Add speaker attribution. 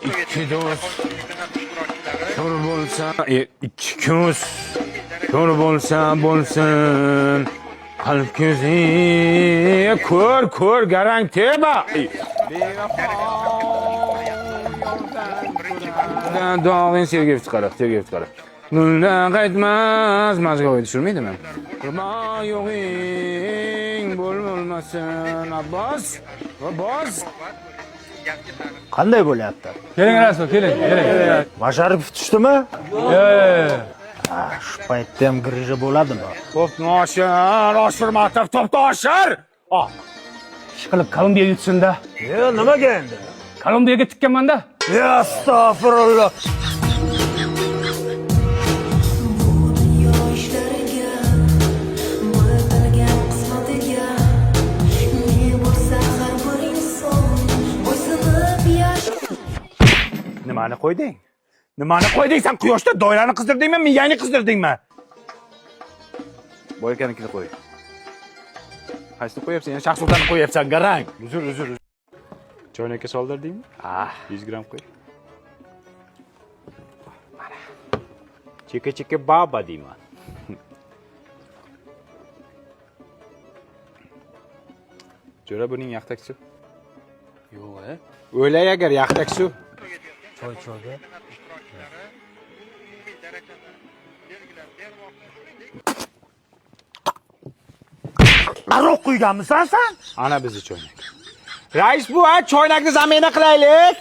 Speaker 1: Ikki do'st ko'r bo'lsa, ikki ko'z ko'r bo'lsa bo'lsin. Qalb ko'zi ko'r ko'r garang teba. Dog'ing sergap chiqaradi, sergap chiqaradi. Nundan qaytmas, mazgo'y tushirmaydimi? Qurbon yo'g'ing bo'lmasin, Abbos. Abbos.
Speaker 2: Qanday bo'lyapti?
Speaker 3: Keling Rasul, keling, keling.
Speaker 2: Masharipov tushdimi?
Speaker 3: Yo'q.
Speaker 2: Shu paytda ham grija bo'ladimi?
Speaker 1: To'pni oshir, oshirmatov, to'pni oshir. Oh,
Speaker 3: Ishqilib Kolumbiya yutsin-da.
Speaker 2: Yo, nimaga endi?
Speaker 3: Kolumbiyaga tikkanman-da.
Speaker 2: Ya astag'firulloh.
Speaker 4: Dunyo ishlariga, bilgan qismatiga ne bo'lsa har bir inson bo'ysunib yash
Speaker 1: Nimani qo'yding? Nimani qo'yding? Sen quyoshda doirani qizirdingmi, miyangni qizirdingmi? Boyakanikini qo'y. Qaysini qo'yapsan? Yana Shahzodanni qo'yapsan, garang. Uzr, uzr.
Speaker 5: Choynakka soldirdingmi?
Speaker 1: Ah,
Speaker 5: 100 gramm qo'y. Mana. Cheka cheka baba deyman. Jo'ra buning yaxtak suv.
Speaker 3: Yo'q, e.
Speaker 5: O'lay agar yaxtak suv.
Speaker 2: Choy choyga. Aroq quyganmisan sen?
Speaker 5: Ana bizni choynak. Rais bu, ha, choynakni zamena qilaylik.